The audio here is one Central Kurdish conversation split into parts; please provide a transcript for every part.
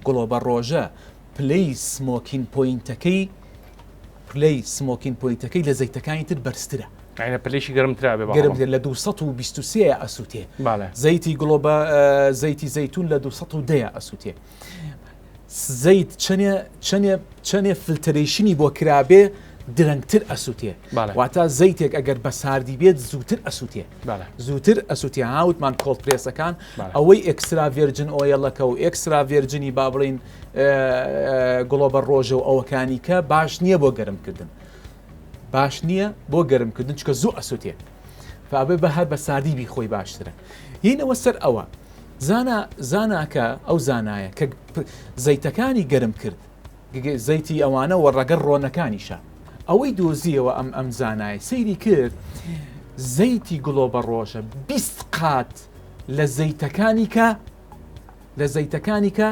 گوڵۆبە ڕۆژە پلەی smoking point ەکەی پلەی smoking point ەکەی لە زەیتەکانی تر بەرزترە. یعنی پلەیشی گەرمترا بێ گەرمتر لە 223 ئەسووتێ زەیتی گڵۆبە زەیتی زەیتون لە 210 ئەسووتێ. زەیت چەنێ چەنێ چەنێ filtration ی بۆ کرابێ درەنگتر ئەسووتێ واتە زەیتێک ئەگەر بە ساردی بێت زووتر ئەسووتێ زووتر ئەسووتێ هاوتمان cold press ەکان ئەوەی extra virgin oil ەکە و extra virgin ی با بڵین گڵۆبە ڕۆژە و ئەوەکانی کە باش نییە بۆ گەرمکردن باش نییە بۆ گەرمکردن چکە زوو ئەسووتێ فابێ بە هەر بە ساردی بی خۆی باشترە هینەوە سەر ئەوە زانا زاناکە ئەو زانایە کە زەیتەکانی گەرم کرد زەیتی ئەوانە وە ڕەگەر ڕۆنەکانیشە ئەوەی دۆزیەوە ئەم ئەم زانای سەیری کرد زەیتی گڵۆ بە ڕۆژە 20 قات لە زەیتەکانی کە لە زەیتەکانی کە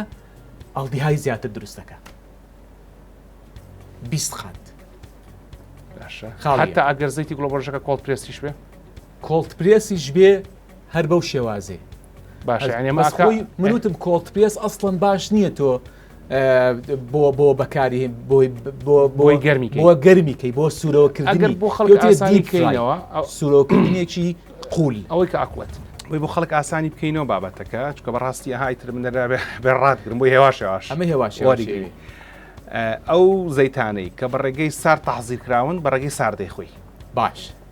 ئەڵدیهای زیاتر دروست دەکە 20 قات حتا ئەگەر زەیتی گڵۆ بەڕۆژەکە cold press یش بێ cold press یش بێ هەر بەو شێوازێ باشە یعنی ئەمە خۆی منوتم cold press ئەسڵەن باش نییە تۆ بۆ بۆ بەکاری بۆی بۆ بۆی گەرمی بۆ گەرمیکەی بۆ سوورەوەکردنی بۆ خەڵک ئاسانی بکەینەوە سوورەوەکردنێکی قول ئەوەی کە ئەکوت بۆی بۆ خەڵک ئاسانی بکەینەوە بابەتەکە چکە بەڕاستی ئەها ئیتر من بێ ڕاتگرم بۆی هێواش هێواش ئەمە هێواش هێواش ئەو زەیتانەی کە بە ڕێگەی سارد تەحزیر کراون بە ڕێگەی ساردەی خۆی باش.